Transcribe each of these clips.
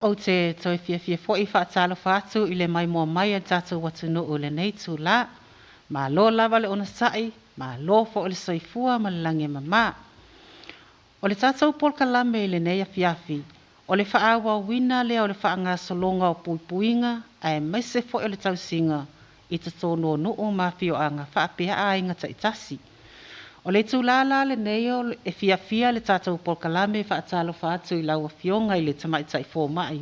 Ou te toe fiafia foi e faatalofa atu i le maimoa mai a le tatou atunuu i lenei itulā. Malo lava le onosai, malo foi le soifua ma le lagi e mama. O le tatou polokalame i lenei afiafi, o le faaauauina lea o le faagasologa o puipuiga aemaise foi o le tausiga i totonu o nuu ma afioaga faapea aiga taitasi. O le itulā la lenei e fiafia le tatou polokalame e faatalofa atu i lau Afioga i le Tamaitai Fomai,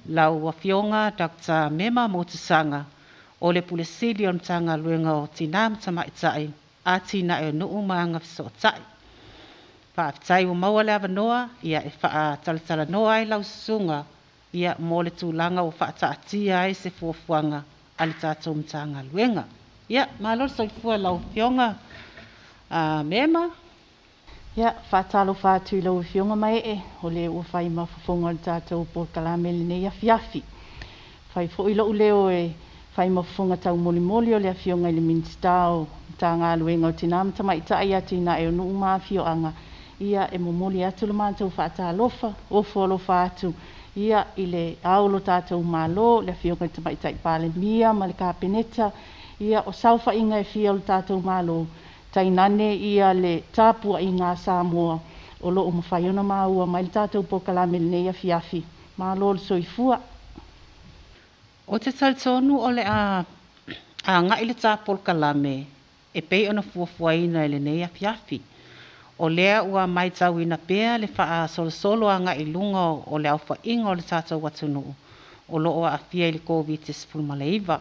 lau Afioga Dr. Mema Motusaga, o le Pule Sili o le Matagaluega o Tina ma Tamaitai, Atinae o Nuu ma Agafesootai. Faafetai ua maua le avanoa ia e faatalatalanoa ai lau susuga ia mo le tulaga ua faataatia ai se fuafuaga a le tatou Matagaluega. Ia, malo le soifua i lau Afioga Mema. Ia, faatalofa atu i lau Afioga Maee, o le ua fai ma fofoga o le tatou polokalame i lenei afiafi. Fai foi lou leo e fai ma fofoga taumolimoli o le Afioga i le Minisita o Matagaluega o Tina ma Tamaitai, Atinae o Nuu ma Afioaga, ia e momoli atu le matou faatalofa, ofo alofa atu ia i le ao o lo tatou Malo, le Afioga i le Tamaitai Palemia ma le Kapeneta, ia o saofaiga e fia o le tatou Malo, tainane ia le tapuaiga a Samoa o lo o mafai ona maua mai le tatou polokalame i lenei afiafi. Malo le soifua. Ou te talitonu o le a agai le ta polokalame e pei ona fuafuaina i lenei afiafi. O lea ua matauina pea le faasolosolo agai i luga o le aofaiga o le tatou atunuu o lo o aafia i le Koviti-19.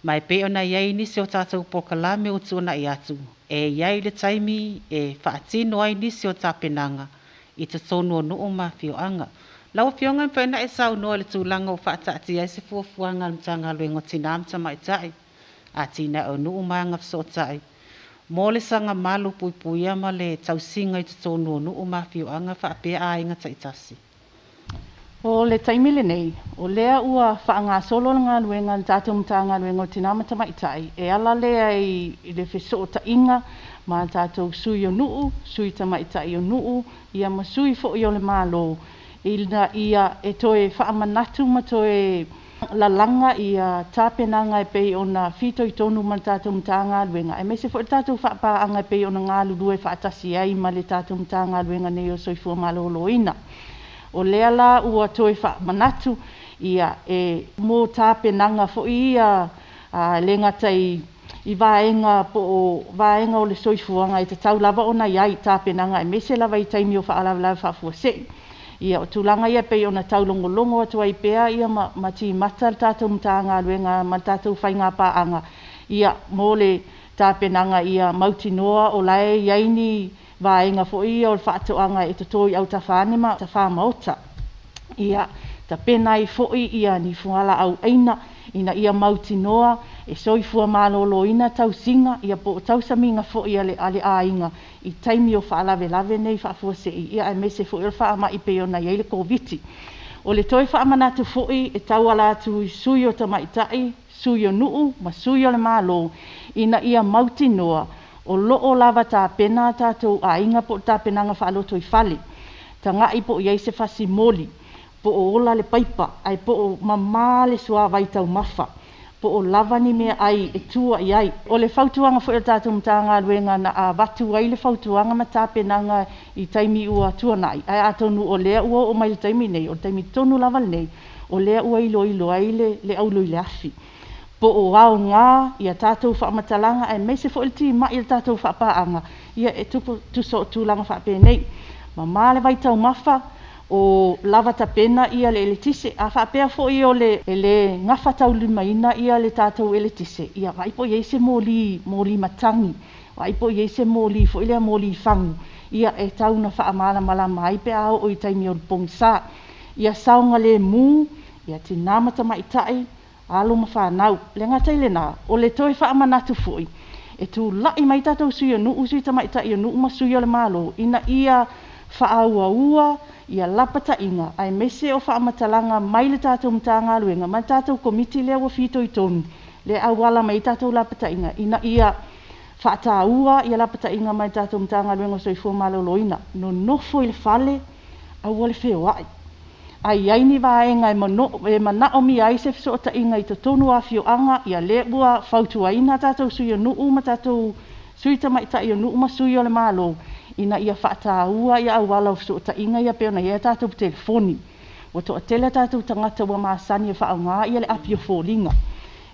Ma e pei ona i ai nisi o tatou polokalame ua tuanai atu, e i ai le taimi e faatino ai nisi o tapenaga i totonu o nuu ma afioaga. Lau Afioga e mafai ona e saunoa i le tulaga ua faataatia ai se fuafuaga a le Matagaluega o Tina ma Tamaitai, Atinae o Nuu ma Agafesootai mo le saga malu puipuia ma le tausiga i totonu o nuu ma afioaga faapea aiga taitasi. O le taimi lenei, o lea ua faagasolo le galuega a le tatou Matagaluega o Tina ma Tamaitai e ala lea i le fesootaiga ma tatou sui o nuu, sui tamaitai o nuu, ia ma sui foi o le Malo, ina ia e toe faamanatu ma toe lalaga ia tapenaga e pei ona fitoitonu ma le tatou Matagaluega, aemaise foi le tatou faapaaga e pei ona galulue faatasi ai ma le tatou Matagaluega nei o le Soifua Maloloina. O lea la ua toe faamanatu ia e mo tapenaga foi ia le gata i vaega po o vaega o le soifuaga e tatau lava ona i ai tapenaga aemaise lava i taimi o faalavelave faafuasei. Ia o tulaga ia e pei ona taulogologo atu ai pea ia ma timata le tatou Matagaluega ma le tatou faigapaaga ia mo le tapenaga ia mautinoa o la e i ai ni vaega foi ia o le faatoaga e toto i autafa ane ma tafa maota. Ia tapena ai foi ia ni fualaau aina ina ia mautinoa e soifua maloloina tausiga ia po o tausamiga foi a le aiga i taimi o faalavelave nei faafuasei, ia aemaise foi o le faamai pei ona i ai le Koviti. O le toe faamanatu foi e tauala atu i sui o tamaitai, sui o nuu ma sui o le Malo, ina ia mautinoa o lo o lava tapena tatou aiga po o tapenaga faalotoifale, tagai po o i ai se fasi moli, po o ola le paipa, ae po o mama le suavai taumafa, po o lava ni meaai e tua i ai. O le fautuaga foi a le tatou Matagaluega na avatu ai le fautuaga ma tapenaga i taimi ua tuanai, ae atonu o lea ua oo mai le taimi nei, o le taimi tonu lava lenei, o lea ua iloilo ai le auro i le afi, po o aoga ia tatou faamatalaga aemaise foi le timai o le tatou faapaaga, ia e tusa o tulaga faapenei. Mama le vaitaumafa, o lava tapena ia le eletise. A faapea foi o le e le gafataulimaina ia le tatou eletise, ia vaai po o i ai se moli, moli matagi, vaai po o i ai se moli foi lea moli fagu, ia e tau ina faamalamalama ai pe a oo i taimi o le pogisa. Ia saogalemu ia tina ma tamaitai, alo ma fanau. E le gata i lena, o le toe faamanatu foi, e tulai mai tatou sui o nuu, sui tamaitai o nuu ma sui o le Malo, ina ia faaauaua ia lapataiga aemaise o faamatalaga mai le tatou Matagaluega ma le tatou Komiti lea ua fitoitonu, lea e auala mai ai tatou lapataiga, ina ia faataua ia lapataiga mai le tatou Matagaluega o le Soifua Maloloina. Nonofo i le fale, aua le feoai. A i ai ni vaega e manaomia ai se fesootaiga i totonu o afioaga, ia lea ua fautuaina tatou sui o nuu ma tatou sui tamaitai o nuu ma sui o le Malo ina ia faataua ia auala o fesootaiga ia pei ona i ai tatou telefoni. Ua toatele tatou tagata ua masani e faaaoga ia le api o foliga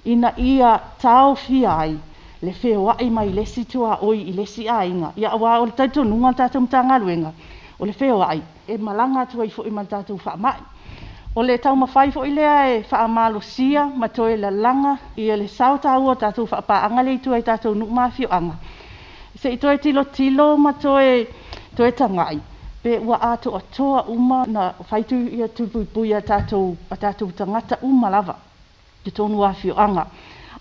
ina ia taofia ai le feoai mai le isi tuaoi i le isi aiga. Ia aua o le talitonuga o le tatou Matagaluega, o le feoai e malaga atu ai foi ma le tatou faamai. O le taumafai foi lea e faamalosia ma toe lalaga ia le sao taua o tatou faapaaga lea i tua i tatou nuu ma afioaga, se i toe tilotilo ma toe tagai pe ua atoatoa uma ona fai tui puipui a tatou tagata uma lava i totonu o afioaga.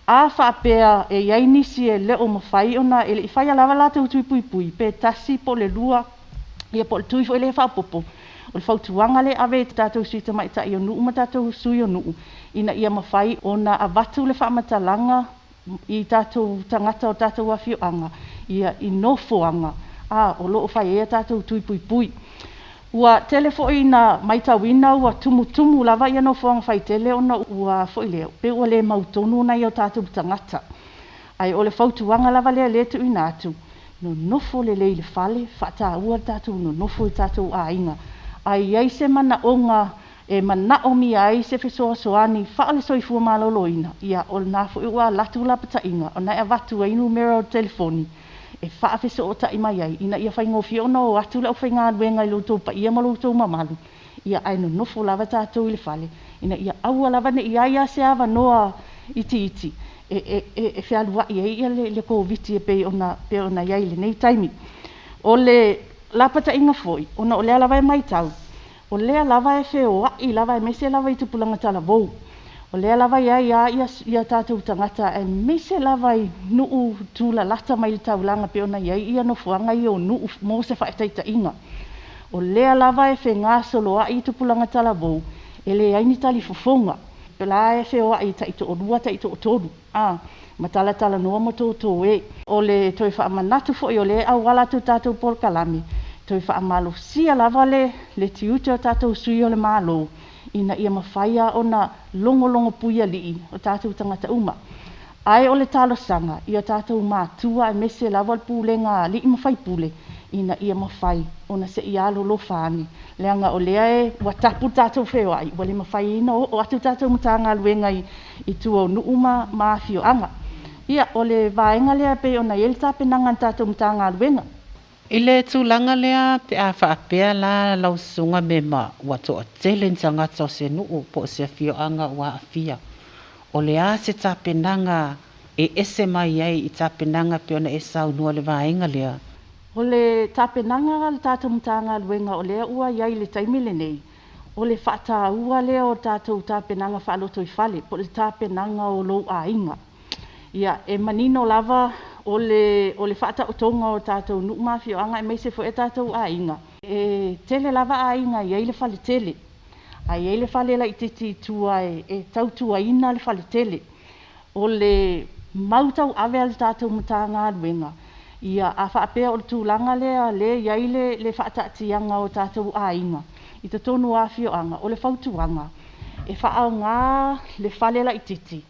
A faapea e i ai nisi e le o mafai ona, e le i faia lava latou tui puipui, pe tasi po o le lua ia po o le tui foi lea e faaopoopo, o le fautuaga lea e ave i tatou sui tamaitai o nuu ma tatou sui o nuu, ina ia mafai ona avatu le faamatalaga i tatou tagata o tatou afioaga i nofoaga o lo o fai ai tatou tui puipui. Ua tele foi ina matauina ua tumutumu lava nofoaga faitele ona ua foi lea, pei ua le mautonu nai o tatou tagata. Ae o le fautuaga lava lea e tuuina atu, nonofo lelei i le fale, faataua le tatou nonofo i tatou aiga. A i ai se manaoga e manaomia ai se fesoasoani faale-soifua maloloina, ia o lena foi ua alu atu lapataiga, o lena e avatu ai numera o telefoni e faafesootai mai ai, ina ia faigofie ona o atu le aufaigaluega i lo outou paia ma lo outou mamalu, ae nonofo lava tatou i le fale, ina ia aua lava ne i i ai lava se avanoa itiiti e fealuai ai le Koviti e pei ona i ai i lenei taimi. O le lapataiga foi, ona o lea lava e matau, o lea lava e feoai lava aemaise lava i tupulaga talavou, o lea lava e i ai lava tatou tagata aemaise lava i nuu tulalata mai le taulaga pei ona i ai nofoaga ia o Nuu mo se faataitaiga. O lea lava e fegasoloai tupulaga talavou, e leai ni talifofoga, o la e feoai taitoalua taitoatolu ma talatalanoa ma toto e. O le toe faamanatu foi o lea e auala atu i le tatou polokalame, toe faamalosia lava le tiute o tatou sui o le Malo ina ia mafai lava ona logologo puialii o tatou tagata uma. Ae o le talosaga i o tatou matua aemaise lava le pulega a alii ma faipule ina ia mafai ona se i alolofa ane, leaga o lea ua tapu le tatou feoai, ua le mafai ai ona oo atu le tatou Matagaluega i tua o nuu ma afioaga. Ia, o le vaega lea e pei ona i ai le tapenaga a le tatou Matagaluega. I le tulaga lea pe a faapea la lau susuga Mema ua toatele ni tagata o se nuu po o se afioaga ua aafia, o le a se tapenaga e ese mai ai i tapenaga pei ona e saunoa i le vaega lea? O le tapenaga a le tatou Matagaluega o lea ua i ai i le taimi lenei, o le faataua lea o tatou tapenaga faalotoifale po o le tapenaga o lou aiga. Ia, e manino lava o le faataotoga o tatou nuu ma afioaga aemaise foi o tatou aiga. E tele lava aiga e i ai le faletele, ae i ai le fale laitiiti i tua e tautuaina le faletele. O le mau tauave a le tatou Matagaluega, ia a faapea o le tulaga lea lea e i ai le faataatiaga o tatou aiga i totonu o afioaga, o le fautuaga, e faaaoga le fale laitiiti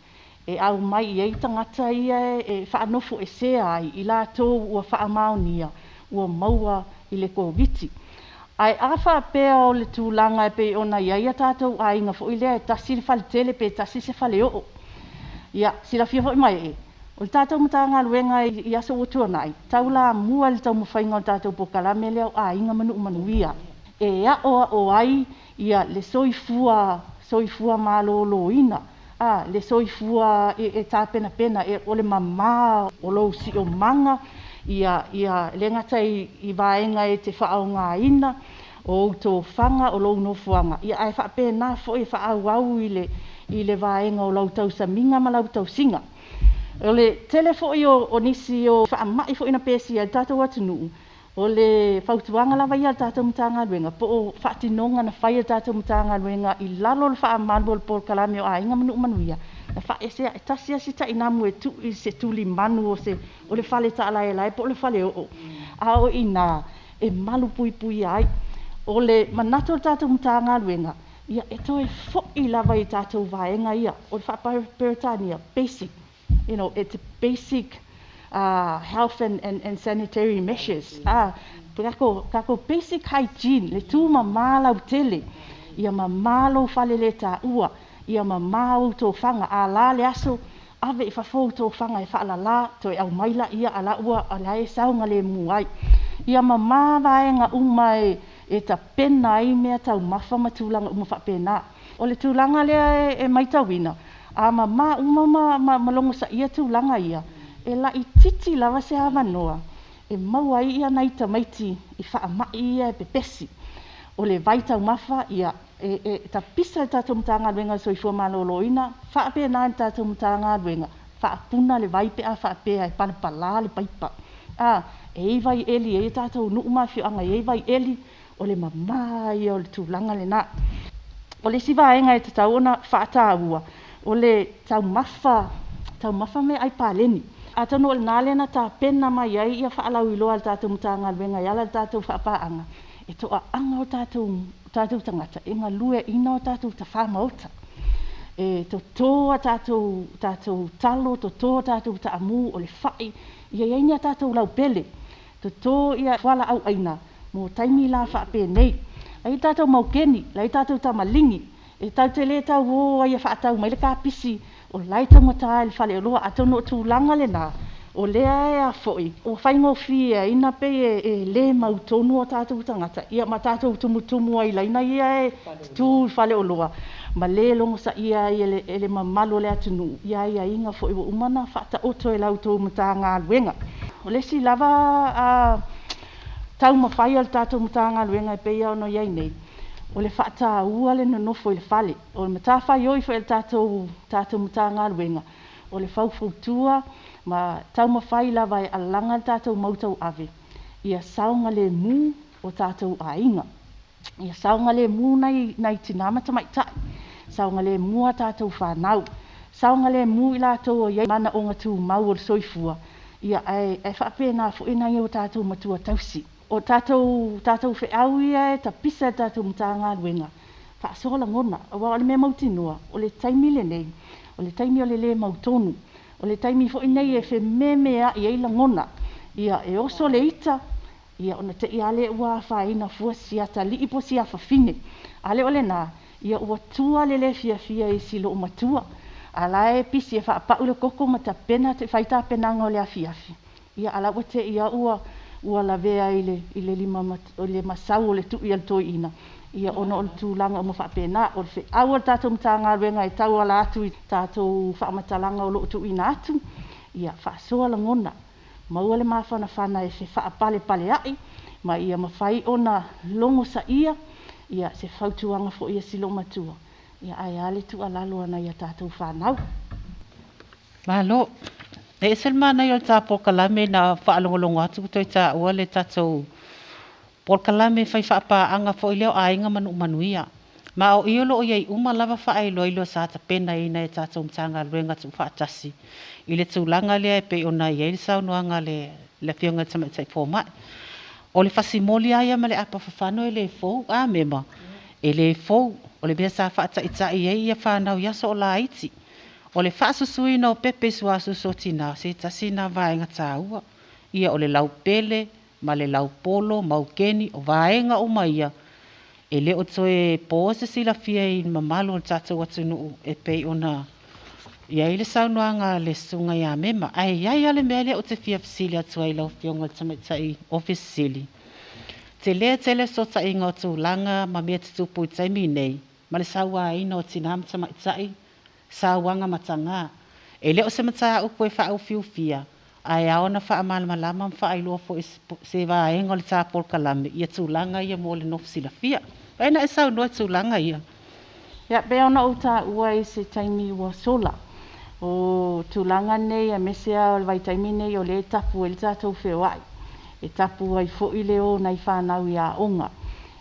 e aumai i ai tagata ia e faanofoesea ai i latou ua faamaonia ua maua i le Koviti. Ae a faapea o le tulaga e pei ona i ai a tatou aiga foi lea e tasi le faletele pe tasi se faleoo, ia, silafia foi Maee, o le tatou Matagaluega i aso ua tuanai, taulamua i le taumafaiga o le tatou polokalame lea o Aiga ma Nuu Manuia, e aoao ai le soifua maloloina, le soifua e tapenapena, o le mama o lou siosiomaga, ia le gata i vaega e te faaaogaina, o ou tofaga, o lou nofoaga, ae faapena foi e faaauau i le vaega o lau tausamiga ma lau tausiga. O le tele foi o nisi o faamai foi na pesia ai le tatou atunuu, o le fautuaga lava ia a le tatou Matagaluega po o faatinoga na fai e le tatou Matagaluega i lalo o le faamalu o le polokalame o Aiga ma Nuu Manuia, na faaese ae tasi lava si tainamu e tuu i se tulimanu o le fale taalaelae po o le faleoo, a o i ina e malupuipuia ai. O le manatu o le tatou Matagaluega, Ia, e toe fo'i lava i tatou vaega ia. O le faa-Peretania, basic, you know, it's basic health and sanitary measures. Tatou basic hygiene, le tumamā lautele, ia mamā lou falelētā'ua, ia mamā ou tofaga. A la le aso, ave i fafo ou tofaga e faalalā, toe aumai laia a la ua la e saogalēmū ai. Ia mamā vaega uma e tapena ai mea taumafa ma tulaga uma faapena. O le tulaga lea e matauina, a mamā uma ma logosaia tulaga ia, e laitiiti lava se avanoa e maua ai ia nai tamaiti i faama'i ia e pepesi. O le vai taumafa, ia e tapisa le tatou Matagaluega o le Soifua Maloloina, faapena le tatou Matagaluega, faapuna le vai pe a faapea e palapalā le paipa. E i ai vai eli, e i ai tatou nuu ma afioaga e i ai vai eli, o le mamā ia o le tulaga lenā. O le isi vaega e tatau ona faataua, o le taumafa, taumafa meaai paleni. Atonu o lenā lea na tapena mai ai ia faalauiloa a le tatou Matagaluega e ala i le tatou faapaaga, e toaaga o tatou tagata e galueaina o tatou tafā maota. E totō a tatou talo, totō a tatou taamu, o le fai, ia i ai ni a tatou laupele, totō ia fualaau aina mo taimi la faapenei. Ai tatou maukeni, lai tatou tamaligi, e tatou te le tau o ai e faatau mai le kapisi, o la e taugata i le faleoloa. Atonu o tulaga lenā, o lea e a foi, ua faigofie ai na pei e le mautonu o tatou tagata, ia ma tatou tumutumu ai laina ia e tu i faleoloa, ma le logosaia ai e le mamalu o le atunuu, ia aiaiga foi ua uma ona faataoto e la outou Matagaluega. O le isi lava taumafai a le tatou Matagaluega e pei ona i ai nei, o le faataua le nonofo i le fale. O le matafaioi foi a le tatou Matagaluega, o le faufautua ma taumafai lava e alaga le tatou mau tauave, ia saogalēmū o tatou aiga. Ia saogalēmū nai tinā ma tamaitai, saogalēmū a tatou whānau, saogalēmū i latou o iai manaoga tumau o le soifua, ia ae faapena foi nai o tatou matua tausi. O tatou feau ia e tapisa e le tatou Matagaluega, faasoa lagona, aua o le mea mautinoa, o le taimi lenei, o le taimi o le lē mautonu, o le taimi foi nei e fememeai ai lagona, ia e oso le ita, ia ona tei lava lea ua afaina fua si atalii po o si afafine. A le o lenā, ia ua tua le lē fiafia i si loomatua, a la e pisi e faapau le koko ma tapena fai tapenaga o le afiafi, ia a la ua tei lava ua lavea i le lima le masau o le tui a le toeaina, ia ona o le tulaga uma faapena. O le feau a le tatou Matagaluega e tauala atu i tatou faamatalaga o loo tuuina atu, ia faasoa lagona, maua le mafanafana e fefaapalepaleai, ma ia mafai ona logosaia ia se fautuaga foi a si loomatua, ia ae a le tuualalo a nai a tatou fanau. Malo. E ese le manaia o le tā polokalame na faalogologo atu ua toe taua le tatou polokalame fai faapaaga foi lea o Aiga ma Nuu Manuia. Ma o i o loo iai uma lava faailoailo sa tapenaina e tatou Matagaluega tuufaatasi i le tulaga lea e pei ona i ai le saunoaga a le Afioga i le Tamaitai Fomai. O le fasimoli lava ia ma le apa fafano e le fou, a mema, e le fou. O le mea sa faataitai ai ia whanau i aso o laiti. O le faasusuina o pepe i suasusu o tinā, se tasi nā vaega tāua. Ia o le laupele ma le laupolo, maukeni, o vaega uma ia, e le o toe po se silafia i mamalu o le tatou atunuu e pei ona i ai le saunoaga a le susuga ia Mema. Ae i ai lava le mea lea ou te fia fesili atu ai lau Afioga i le Tamaitai Ofisa Sili. Tele tele fesootaiga o tulaga ma mea tutupu i taimi nei, ma le sauaina o tinā ma tamaitai, sauaga matagā. E le o se mataupu e faaufiufia, ae ao ona faamalamalama ma faailoa foi se vaega o le tā polokalame ia tulaga ia mo le nofo silafia. Faapea na e saunoa i tulaga ia. Ia, pei ona ou taua i se taimi ua sola, o tulaga nei aemaise lava o le vaitaimi nei o lea e tapu ai le tatou feoai, e tapu ai foi le o nai fanau i aoga.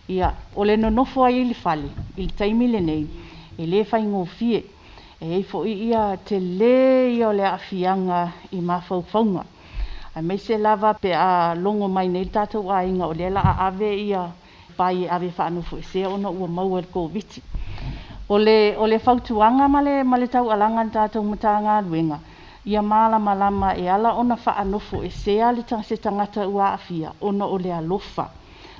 Ia, o le nonofo ai i le fale i le taimi lenei, e le faigofie. E i ai foi ia telē ia o le aafiaga i mafaufauga, aemaise lava pe a logo mai nei le tatou aiga o lea o le a ave ia pai e ave e faanofoesea ona ua maua i le Koviti. O le, o le fautuaga ma le, ma le taualaga a le tatou Matagaluega, ia malamalama e ala ona faanofoesea le, se tagata ua aafia ona o le alofa.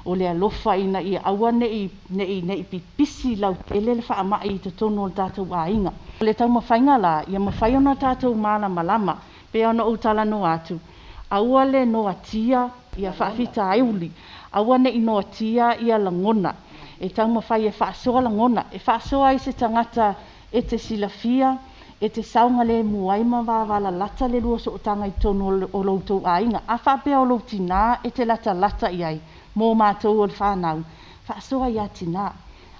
O le alofa ina ia aua ne i pipisi lautele le faamai i totonu o le tatou aiga. O le taumafaiga la, ia mafai ona tatou malamalama, pei ona ou talanoa atu, aua le noatia ia faafitauli, aua ne i noatia ia lagona. E taumafai e faasoa lagona, e faasoa ai se tagata e te silafia, e te saogalemu ai ma vavalalata le lua sootaga i totonu o lo outou aiga. A faapea o lou tinā e te latalata i ai, mo matou o le fanau, faasoa ia tinā.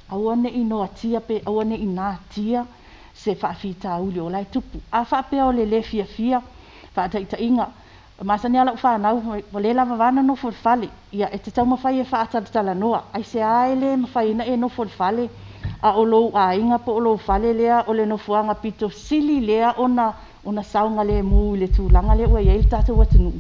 Aua ne i noatia pe aua ne i natia se faafitauli o la e tupu. A faapea o le lē fiafia, faataitaiga, masani lava lau fanau, ua le lavava ona nofo i le fale, ia e te taumafai e faatalatalanoa, aisea e le mafai ai ona e nofo i le fale, a o lou aiga po o lou fale lea o le nofoaga pito sili lea ona saogalemu i le tulaga lea ua i ai le tatou atunuu.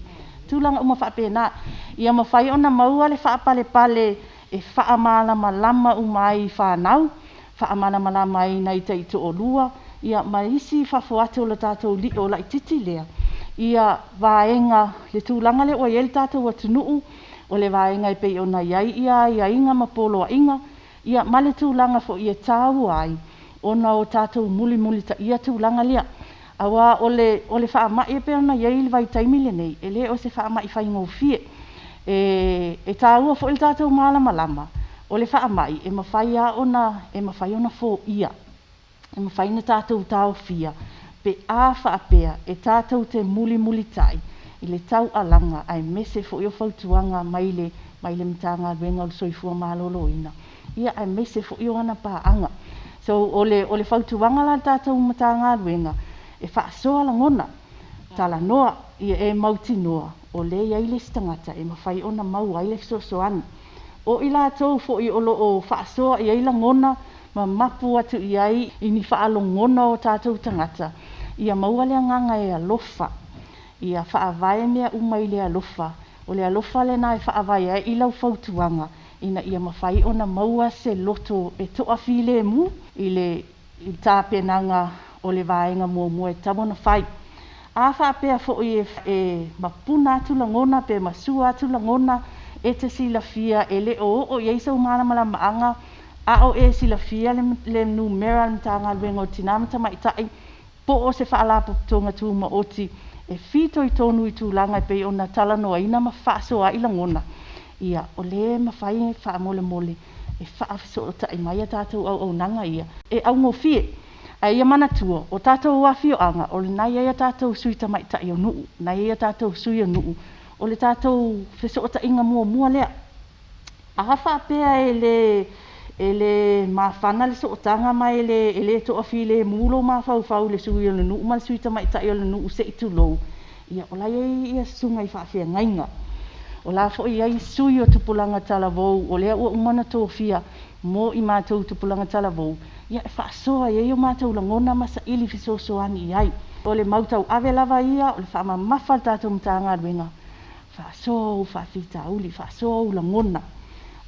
Tulaga uma faapena, ia mafai ona maua le faapalepale e faamalamalama uma ai i fanau, faamalamalama ai nai taitoalua, ia ma isi fafo atu o le tatou lio laitiiti lea, ia vaega le tulaga lea ua i ai le tatou atunuu, o le vaega e pei ona i ai ia aiaiga ma poloaiga, ia ma le tulaga foi e taua ai ona o tatou mulimulitaia tulaga lea. Aua o le faamai e pei ona i ai le vaitaimi lenei, e le o se faamai faigofie. E taua foi le tatou malamalama, o le faamai e mafai lava ona, e mafai ona foia, e mafai ona tatou taofia pe a faapea e tatou te mulimulitai i le taualaga aemaise foi o fautuaga mai le Matagaluega o le Soifua Maloloina, ia aemaise foi o ana paaga. So o le fautuaga la a le tatou Matagaluega, e faasoa lagona, talanoa, ia e mautinoa o lea e i ai le isi tagata e mafai ona maua ai le fesoasoani. O i latou foi o lo o faasoa i ai lagona ma mapu atu i ai i ni faalogona o tatou tagata, ia maua le agaga e alofa, ia faavae mea uma i le alofa. O le alofa lena e faavae ai i lau fautuaga ina ia mafai ona maua se loto e toafilemu i le tapenaga o le vaega muamua e tatau ona fai. A faapea foi e mapuna atu lagona pe masua atu lagona, e te silafia e le o oo i ai sou malamalamaaga, a o e silafia le numera o le Matagaluega o Tina ma Tamaitai po o se faalapotopotoga tumaoti e fitoitonu i tulaga e pei ona talanoaina ma faasoa ai lagona, ia o lea e mafai faamolemole e faafesootai mai a tatou auaunaga ia e augofie. Ae ia manatua, o tatou afioaga, o lena e i ai a tatou sui tamaitai o nuu, na e i ai a tatou sui o nuu, o le tatou fesootaiga muamua lea. A faapea e le mafana le sootaga ma e le toafilemu lou mafaufau i le sui o le nuu ma le sui tamaitai o le nuu se i tulou, ia o la e i ai ia susuga i faafeagaiga. O la foi e i ai sui o tupulaga talavou, o lea ua uma ona tofia mo i matou tupulaga talavou, ia e faasoa i ai o matou lagona ma saili fesoasoani i ai. O le mau tauave lava ia, o le faamamafa a le tatou Matagaluega, faasoa ou faafitauli, faasoa ou lagona,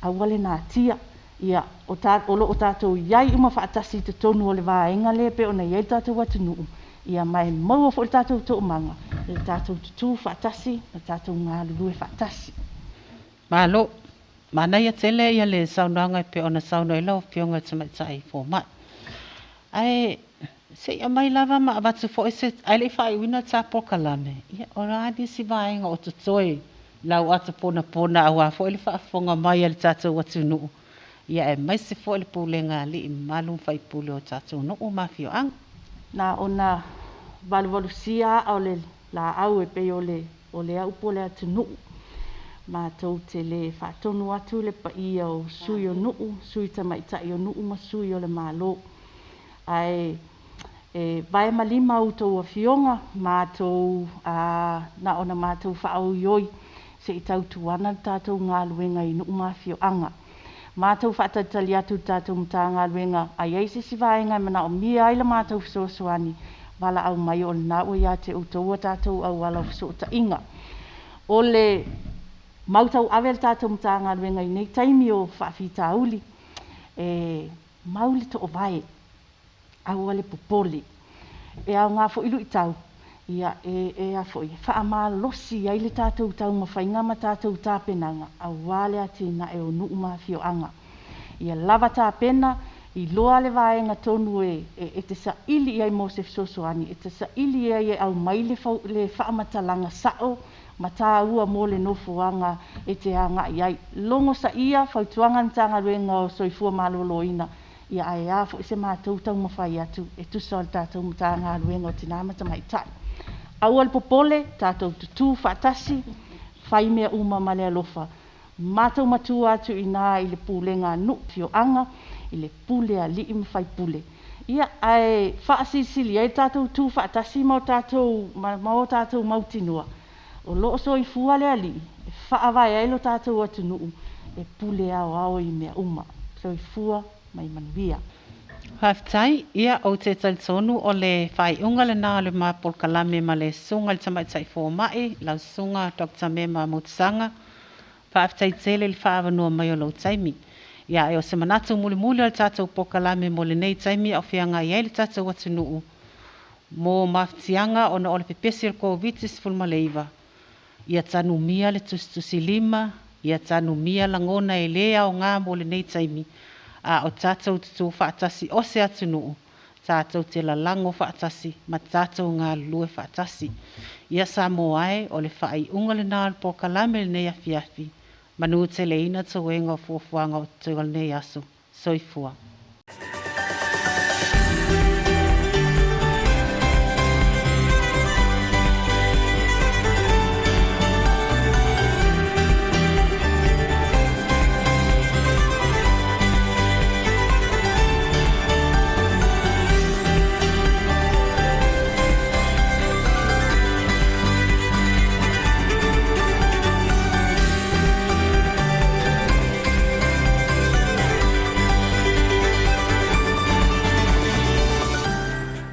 aua le natia. Ia, o lo o tatou i ai uma faatasi i totonu o le vaega lea pei ona i ai le tatou atunuu, ia ma e maua foi le tatou toomaga, le tatou tutū faatasi, le tatou galulue faatasi. Malo, manaia tele ia le saunoaga e pei ona saunoa ai lau Afioga i le Tamaitai Fomai. Ae se i aumai lava ma avatu foi se, ae le i faaiuina le ta polokalame, ia o le a nisi vaega o totoe lau ato ponapona aua foi le faafofoga mai a le tatou atunuu, ia aemaise foi le pulega a alii mamalu ma faipule o tatou nuu ma afioaga. Na ona valuvalusia aa o le laau e pei o le upu o le atunuu. Matou te le faatonu atu le paia o sui o nuu, sui tamaitai o nuu ma sui o le Malo. Ae e vae ma lima outou afioga, matou na ona matou faaoioi se i tautuana le tatou galuega i nuu ma afioaga. Matou faatalitali atu le tatou Matagaluega, a i ai se isi vaega e manaomia ai le matou fesoasoani, valaau mai o lena ua ia te outou a tatou auala o fesootaiga. O le mau tauave le tatou Matagaluega i nei taimi o faafitauli, e mau le toovae. Aua le popole. E aoga foi luitau, ia, e, e a foi, e faamalosi ai le tatou taumafaiga ma tatou tapenaga aua le atinae o nuu ma afioaga. Ia lava tapena, iloa le vaega tonu e, e, e te saili i ai mo se fesoasoani, e te saili i ai e aumai le, le faamatalaga sao ma tāua mo le nofoaga e te agai ai. Logosaia fautuaga a le Matagaluega o Soifua Maloloina, ia ae a foi se matou taumafai atu e tusa o le tatou Matagaluega o Tina ma Tamaitai. Aua le popole, tatou tutū faatasi, fai mea uma ma le alofa. Matou matua atu i ina i le pulega a nuu, afioaga, i le pule a alii ma faipule. Ia, ae faasilisili ai le tatou tu faatasi ma o tatou, ma, ma o tatou mautinoa, o lo o soifua le Alii e faavae ai lo tatou atunuu e pule aoao i mea uma. Soifua ma ia manuia. Faafetai. Ia, ou te talitonu o le faaiuga lena o le ma polokalame ma le Susuga i le Tamaitai Fomai, lau Susuga Dr. Mema Motusaga. Faafetai tele i le faaavanoa mai o lou taimi. Ia, e o se manatu mulimuli o le tatou polokalame mo lenei taimi a o feagai ai le tatou atunuu mo mafatiaga ona o le pepesi o le Koviti-19, ia tanumia le tusitusilima, ia tanumia lagona e lē aogā mo lenei taimi, a o tatou tutū faatasi o se atunuu, tatou te lalago faatasi ma tatou galulue faatasi. Ia Samoa e, o le faaiuga lena o le polokalame i lenei afiafi, manuteleina toega o fuafuaga o totoe o lenei aso. Soifua.